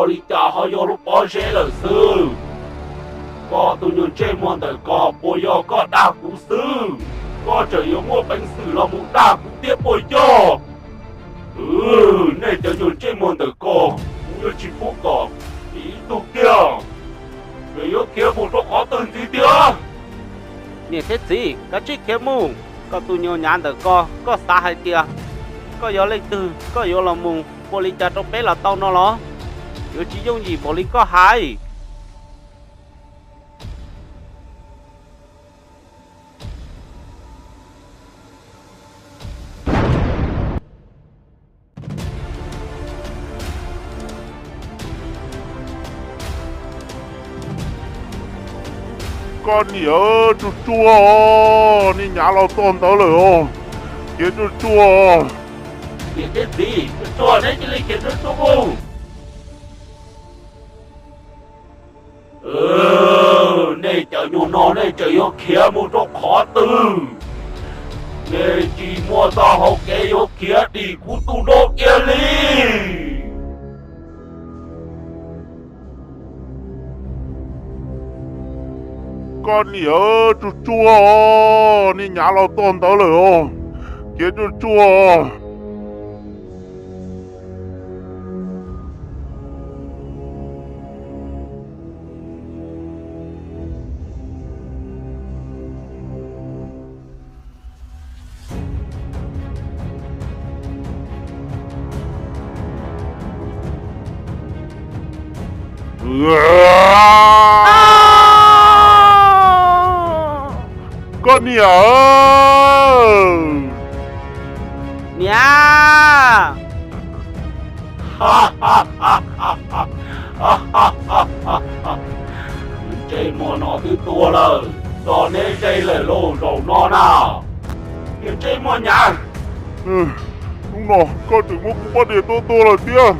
Ua li cas ho yog lub pob zeb lawm xwb? Koj tus nyuag ntsej muag ntawm ko, puas yog koj dag kuv xwb? Koj tseem yuav muaj peev xwm los mus dag kuv thiab puas yog? Nej cov nyuag ntsej muag ntawm ko, kuv yuav tsis pub kom ib tug kiag, es yuav khiav mus rau qhov twg ntxiv tiag? Niam thiab txiv, kav tsij khiav mus. Koj tus nyuag nyav ntawm ko, koj xav hais tias koj yog leej twg koj yuav los mus ua li cas rau peb los tau no los? Yuav tsis yooj yim npaum li koj hais. Koj niam, tsuag tsuag, niag nyav los txog ntawd lawm os. Khiav tsuag tsuag. Niam thiab txiv, tsuag tsuag, neb cia li khiav tsuag tsuag mus. Nej cov nyuag no nej tseem yuav khiav mus rau qhov twg? Nej tsis muaj txoj hau kev yuav khiav dim kuv tus no kiag li. Koj niam, tsuag tsuag, niag nyav los txog ntawd lawm os. Khiav tsuag tsuag. Koj niam, niam. Ntsej muag no twb tuag lawm, txog neb ze lawm lauj zaum no na, niag ntsej muag nyav. Hnub no koj tseem muab kuv poj niam tua tuag lawm thiab,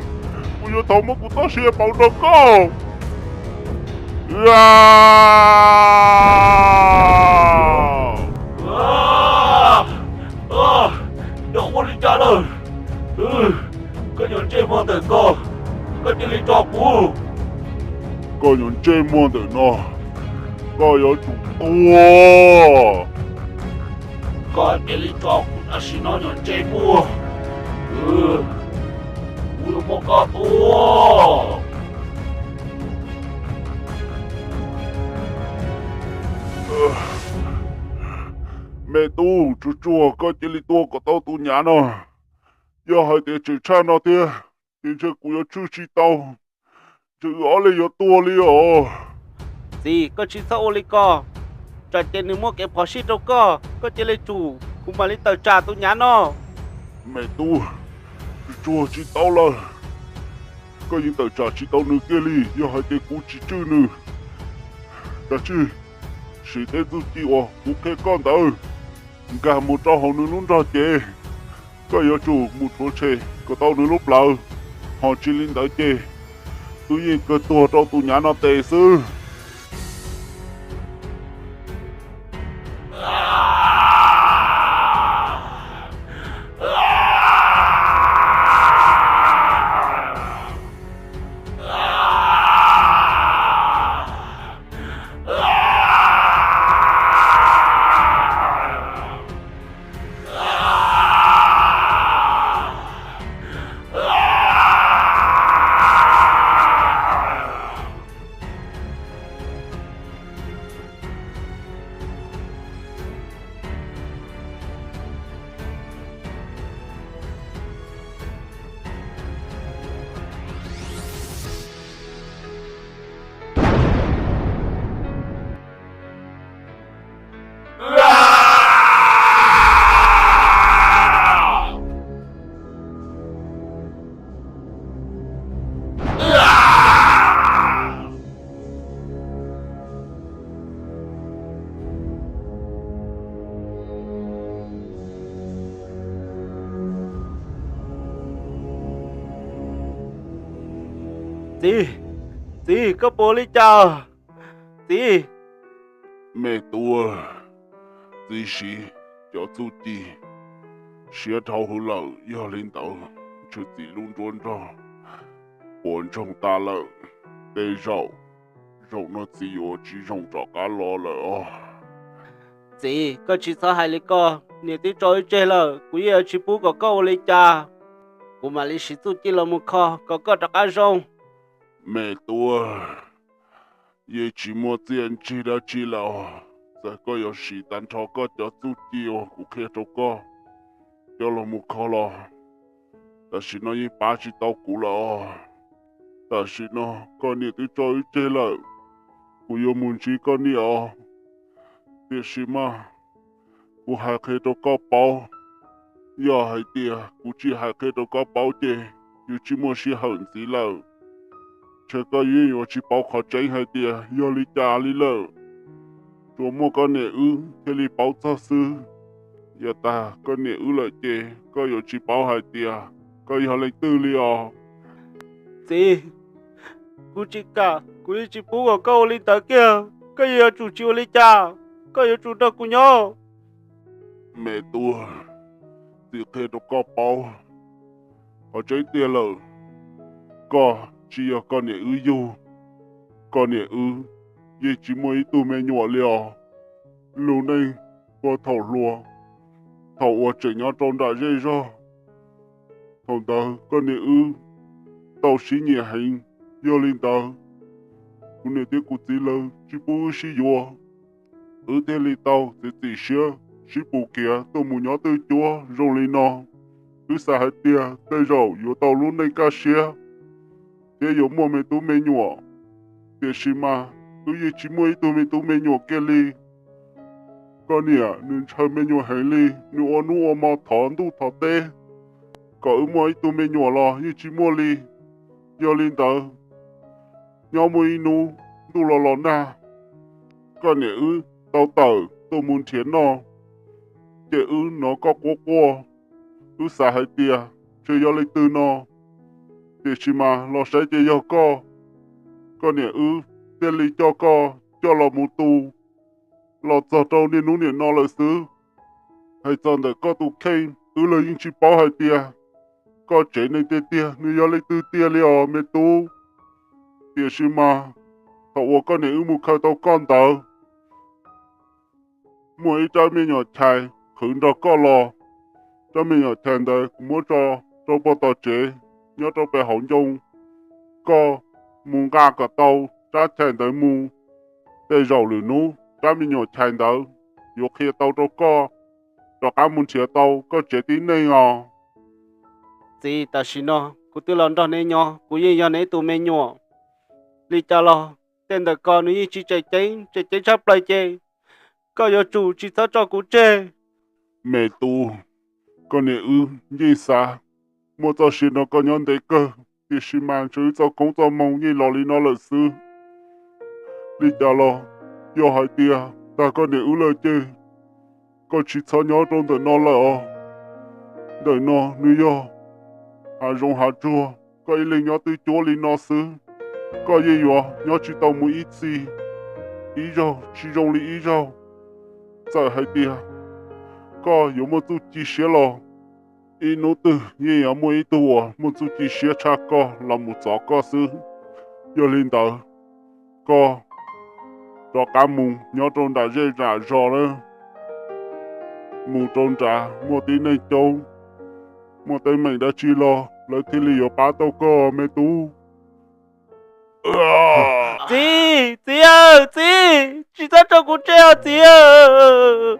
kuv yuav thov muab kuv txoj sia pauv rau koj. Yog ua li cas lawm? Koj nyuag ntsej muag ntawm ko, koj cia li tso kuv. Koj nyuag ntsej muag ntawm no, koj yuav tsum tuag. Koj cia li tso kuv tam sim no nyuag ntsej muag, kuv yuav muab koj tua. Me tub, tsuag tsuag, koj cia li tua kom tau tus nyav no. Yog hais tias tseem tshaj no thiab, ces ntshe kuv yuav tshwj tsis tau, ntshe wb ob leeg yuav tuag li os. Txiv, koj tsis txhob ua li ko, tsam ces nws muaj kev phom sij rau koj, koj cia li tsum, kuv mam li tawm tsam tus nyav no. Me tub, tsuag tsuag, tsis tau lawm, koj yeej tawm tsam tsis tau nws kiag li. Yog hais tias kuv tsis tswj nws, kav tsij siv tej txuj ci uas kuv qhia koj ntawd, nkag mus rau hauv nws lub nrog cev. Koj yuav tsum mus rhuav tshem kom tau nws lub plawv, ho tsis li ntawd ces wb yeej kawg tuag rau tus nyav no tes xwb. Txiv, txiv, koj puas ua li cas? Txiv. Me tub, txiv siv cov txuj ci siab dhau hwv lawm, yog li ntawd tshwj txiv lub nruab nrog puas ntsoog tas lawm. Tej zaum, zaum no txiv yuav tsis zoo rov qab los lawm os. Txiv, koj tsis txhob hais li ko, niam twb tso wb tseg lawm, kuv yeej yuav tsis pub kom koj ua li cas. Kuv mam li siv txuj ci los mus kho kom koj rov qab zoo. Me tub, yeej tsis muaj txiaj ntsig dab tsi lawm os. Txawm koj yuav siv tag nrho koj cov txuj ci uas kuv qhia rau koj coj los mus kho los, tam sim no yeej pab tsis tau kuv lawm os. Tam sim no koj niam twb tso wb tseg lawm, kuv yuav mus ntsib koj niam os. Tiam sis mas kuv hais qhia rau koj paub, yog hais tias kuv tsis hais qhia rau koj paub ces yus tsis muaj sij hawm ntxiv lawm. Ntshe koj yeej yuav tsis paub qhov tseeb hais tias yog li cas li lawm. Tsuas muaj koj niam wb thiaj li paub txog xwb. Yog tas koj niam wb lawm ces koj yuav tsis paub hais tias koj yog leej twg li os. Txiv, kuv tsis kam, kuv yeej tsis pub kom koj ua li ntawd kiag. Koj yeej yuav tsum tsis ua li cas, koj yuav tsum nrog kuv nyob. Me tub, txiv qhia rau koj paub, qhov tseeb tiag lawm, koj tsis yog koj niam wb yug. Koj niam wb yeej tsis muaj ib tug me nyuam li os. Lub neej puag thaum hluas, thaum uas tseem nyob rau nram zej zog, thaum ntawd koj niam wb tau sib nyiam heev. Yog li ntawd, kuv niam thiab kuv txiv lawv tsis pub wb sib yuav, wb thiaj li tau txiav txim siab sib pus kiag tuaj mus nyob twj cuab zoo li no. Wb xav hais tias tej zaum yuav tau lub neej kaj siab thiab yuav muaj me tub me nyuam, tiam sis mas wb yeej tsis muaj ib tug me tub me nyuam kiag li. Koj niam nws ntshaw me nyuam heev li, nws ua hnub ua hmo thov ntuj thov teb kom wb muaj ib tug me nyuam los yeej tsis muaj li. Yog li ntawd, nyob muaj ib hnub ntuj los los nag, koj niam wb tau tawm tuaj mus nrhiav noj, ces wb hnov koj quaj quaj. Wb xav hais tias ntshe yog leej twg no, tiam sis mas los saib ces yog koj. Koj niam wb thiaj li coj koj coj los mus tu, los txog rau niaj hnub niam no lawm xwb. Hais txog ntawm koj tus kheej, wb los yeej tsis paub hais tias koj tsev neeg tiag tiag nws yog leej twg tiag li os me tub. Tiam sis mas thaum uas koj niam wb mus khaws tau koj ntawd, muaj ib rab me nyuam chais qhwv nrog koj los. Rab me nyuam chais ntawd kuv muab tso rau puag tom tsev nyob rau pem hauv ncoo. Koj mus nqa kom tau rab chais ntawd mus, tej zaum lwm hnub rab me nyuam chais ntawd yuav qhia tau rau koj rov qab mus nrhiav tau koj tsev tib neeg os. Txiv, tam sim no kuv twb los nrog neb nyob, kuv yeej yog neb tus me nyuam. Li cas los tej ntawm ko nws yeej tsis tseem ceeb, tseem ceeb tshaj plaws ces koj yuav tsum tsis txhob tso kuv tseg. Me tub, koj niam wb yeej xav muaj txoj sia nrog koj nyob ntev kawg, tiam sis mas ntshe wb txoj koob txoj moo yeej los li no lawm xwb. Li cas los yog hais tias tag koj niam wb lawm ces koj tsis txhob nyob rau ntawm no lawm os. Ntawm no nws yog hav zoov hav tsuag, koj ib leeg nyob twj cuab li no xwb, koj yeej yuav nyob tsis tau mus ib txhis, ib zaug tsis zoo li ib zaug. Txawm hais tias koj yuav muaj txuj ci siab los, ib hnub twg yeej yuav muaj ib tug uas muaj txuj ci siab tshaj koj los mus txov koj xwb. Yog li ntawd, koj rov qab mus nyob rau nram zej nram zos na, mus rau nrad muaj tib neeg coob, muaj teeb meem dab tsi los lawv thiaj li yuav pab tau koj me tub. Txiv, txiv aw, txiv, tsis txhob tso kuv tseg os txiv aw.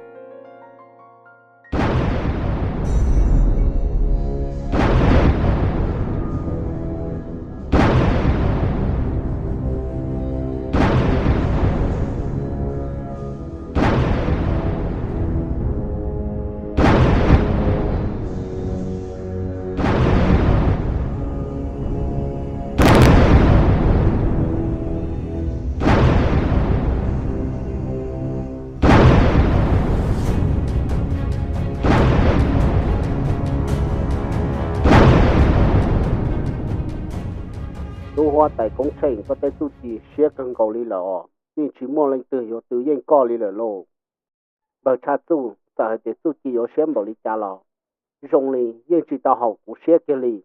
Tub huab tais Koob Tsheej, koj tej txuj ci siab kawg nkaus li lawm os, yeej tsis muaj leej twg yuav twv yeej koj li lawm lauj. Npawg Tshaj Txuj, txawm hais tias txuj ci yuav siab npaum li cas los zoo li yeej tsis tau haum kuv siab kiag li.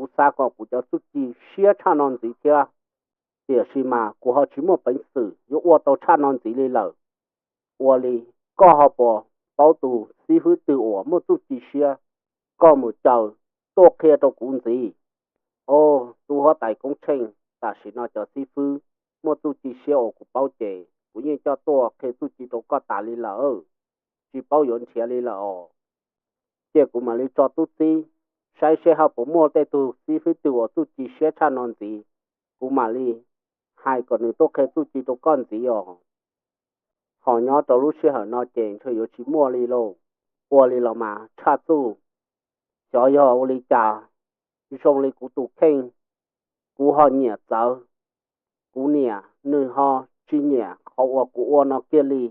kuv xav kom kuv cov txuj ci siab tshaj no ntxiv thiab, tiam sis mas kuv ho tsis muaj peev xwm yuav ua tau tshaj no ntxiv li lawm. Ua li, koj ho puas paub tus xib fwb twg uas muaj txuj ci siab, koj mus caw tuaj qhia rau kuv ntxiv. Au, tub huab tais Koob Tsheej, tam sim no cov xib fwb muaj txuj ci siab uas kuv paub ces kuv yeej coj tuaj qhia txuj ci rau koj tas li lawm, tsis paub yuav nrhiav li lawm os. Cia kuv mam li tso tub txib saib seb ho puas muaj tej tug xib fwb twg uas txuj ci siab tshaj no ntxiv, kuv mam li hais kom nws tuaj qhia txuj ci rau koj ntxiv os. Ho nyob rau lub sij hawm no ces ntshe yuav tsis muaj li lauj. Ua li los mas tshaj txuj, xyov yog ua li cas, zoo li kuv tus kheej, kuv ho nyiam txawv. Kuv niam nws ho tsis nyiam qhov uas kuv ua no kiag li.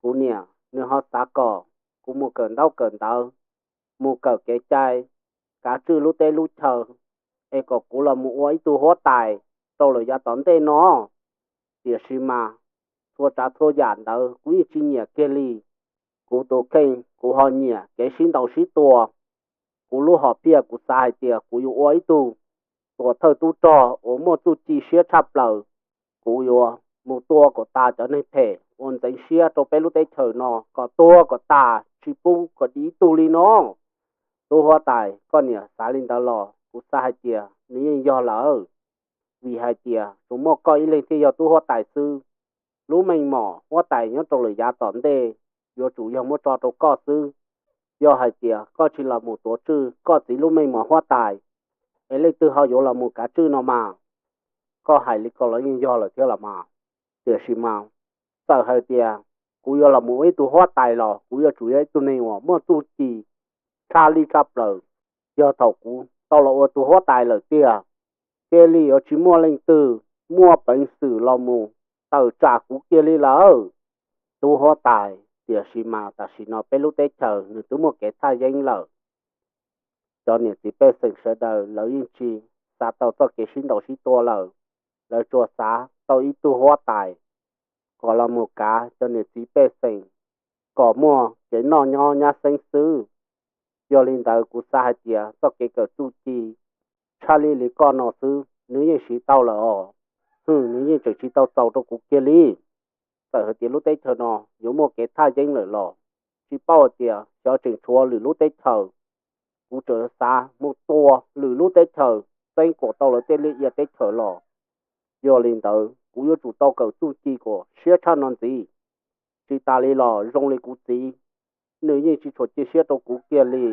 Kuv niam nws ho xav kom kuv mus kawm ntaub kawm ntawv, mus kawm kev cai, kav tswj lub teb lub chaw, es kom kuv los mus ua ib tug huab tais rau lawm yav tom ntej no. Tiam sis mas txhua tsav txhua yam ntawd kuv yeej tsis nyiam kiag li. Kuv tus kheej kuv ho nyiam kev sib ntaus sib tua. Kuv lub hom phiaj kuv xav hais tias kuv yuav ua ib tug tuam thawj tub rog uas muaj txuj ci siab tshaj plaws. Kuv yuav mus tua kom tas cov neeg phem uas ntxeev siab rau peb lub teb chaws no, kom tuag kom tas tsis pub kom dim ib tug li no. Tub huab tais, koj niam xav li ntawd los kuv xav hais tias nws yeej yog lawm, vim hais tias tsuas muaj koj ib leeg thiaj yog tub huab tais xwb. Lub meej mom huab tais nyob rau lwm yav tom ntej yuav tsum yog muab tso rau koj xwb. Yog hais tias koj tsis los mus tuav tswj koj txiv lub meej mom huab tais, es leej twg ho yuav los mus kav tswj no mas? Koj hais li ko los yeej yog lawm thiab los mas. Tiam sis mas txawm hais tias kuv yuav los mus ua ib tug huab tais los kuv yuav tsum yog ib tug neeg uas muaj txuj ci tshaj lij tshaj plaws. Yog thaum kuv tau los ua tus huab tais lawm tiag, cia li yuav tsis muaj leej twg muaj peev xwm los mus tawm tsam kuv kiag li lawm. Tub huab tais, tiam sis mas tam sim no peb lub teb chaws nws twb muaj kev thaj yeeb lawm. Cov niam txiv pej xeem sawv daws lawv yeej tsis xav tau txoj kev sib ntaus sib tua lawm. Lawv tsuas xav tau ib tug huab tais kom los mus kav cov niam txiv pej xeem, kom muaj kev noj nyob nyab xeeb xwb. Yog li ntawd kuv xav hais tias txoj kev kawm txuj ci tshaj lij li koj no xwb nws yeej siv tau lawm os. Hwm, nws yeej tseem tsis tau txaus rau kuv kiag li. Txawm hais tias lub teb chaws no yuav muaj kev thaj yeeb lawm los tsis paub hais tias xyov tseem tshuav lwm lub teb chaws. Kuv tseem xav mus tua lwm lub teb chaws txeeb kom tau lawv tej liaj ia teb chaws los. Yog li ntawd kuv yuav tsum tau kawm txuj ci kom siab tshaj no ntxiv. Tsis tas li los zoo li kuv txiv, nws yeej tsis tshua cia siab rau kuv kiag li.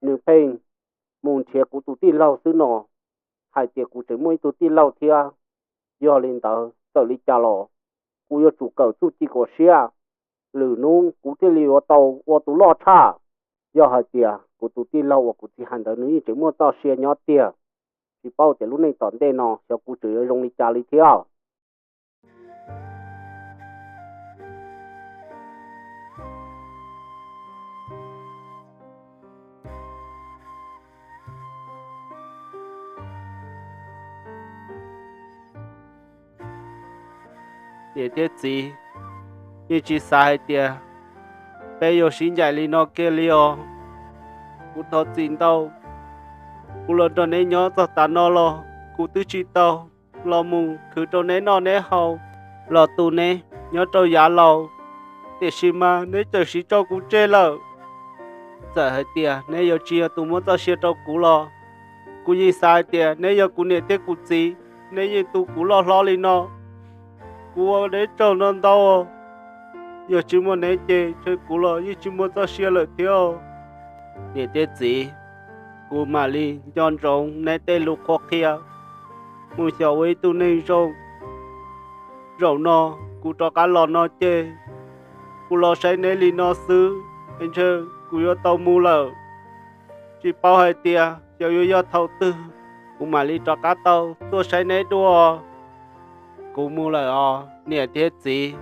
Nws pheej mus nrhiav kuv tus tij laug xwb no, hais tias kuv tseem muaj ib tug tij laug thiab. Yog li ntawd txawm li cas los kuv yuav tsum kawm txuj ci kom siab, lwm hnub kuv thiaj li yuav tau ua tus loj tshaj. Yog hais tias kuv tus tij laug uas kuv txiv hais ntawd nws yeej tseem muaj txoj sia nyob tiag, tsis paub tias lub neej tom ntej no xyov kuv tseem yuav zoo li cas li thiab. Niam thiab txiv, yeej tsis xav hais tias peb yuav sib ncaim li no kiag li os. Kuv thov txim ntau, kuv los nrog neb nyob txog tav no los kuv twb tsis tau los mus khwv rau neb noj neb haus, los tu neb nyob rau yav laus, tiam sis mas neb txawm siv tso kuv tseg lawm. Txawm hais tias neb yuav tsis yog tus muab txoj sia rau kuv los kuv yeej xav hais tias neb yog kuv niam thiab kuv txiv, neb yeej tu kuv loj hlob li no. Kuv ua neb tsaug no ntau, yog tsis muaj neb ces ntshe kuv los yeej tsis muaj txoj sia lawm thiab. Niam thiab txiv, kuv mam li nco ntsoov neb tej lus qhuab qhia, mus xyaum ua ib tug neeg zoo. Zaum no kuv rov qab los no ces kuv los saib neb li no xwb, es ntshe kuv yuav tau mus lawm. Tsis paub hais tias xyov yuav yog thaum twg kuv mam li rov qab tau tuaj saib neb dua. Kuv mus lawm os niam thiab txiv.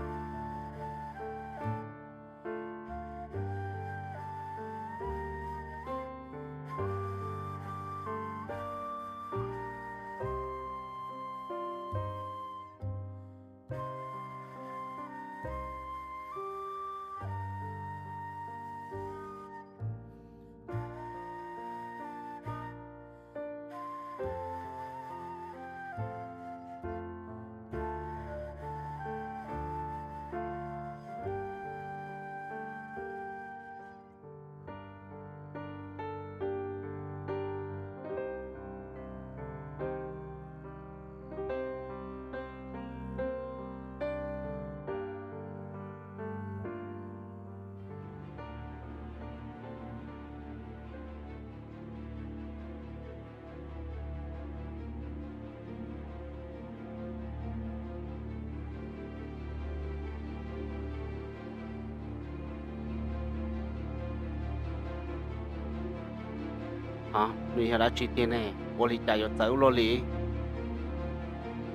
Nws yog dab tsi tiag ne? Ua li cas yuav txawv ua luaj li?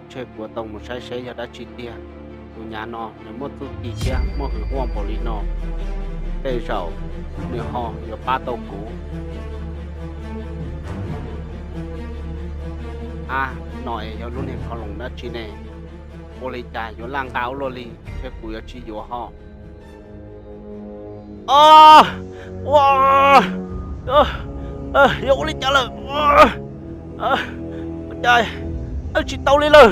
Ntshe kuv tau mus saib seb yog dab tsi tiag. Tus nyab no nws muaj txuj ci thiab muaj hwj huaj npaum li no, tej zaum nws ho yuav pab tau kuv. Ab, no es yog lub niag kho loos dab tsi ne? Ua li cas yuav laj nqa ua luaj li? Thiab kuv yuav tsis yuav ho. Ua, yog ua li cas lawm? Ua cas tsis tau li lawm?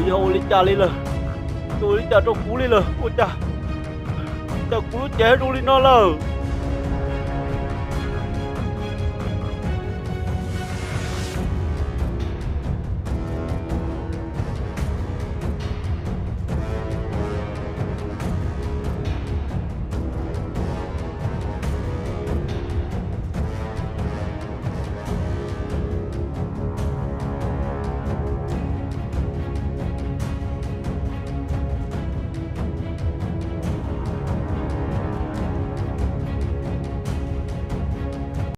Yog ua li cas li lawm? Ua li cas rau kuv li lawm? Ua cas, cas kuv lub cev zoo li no lawm?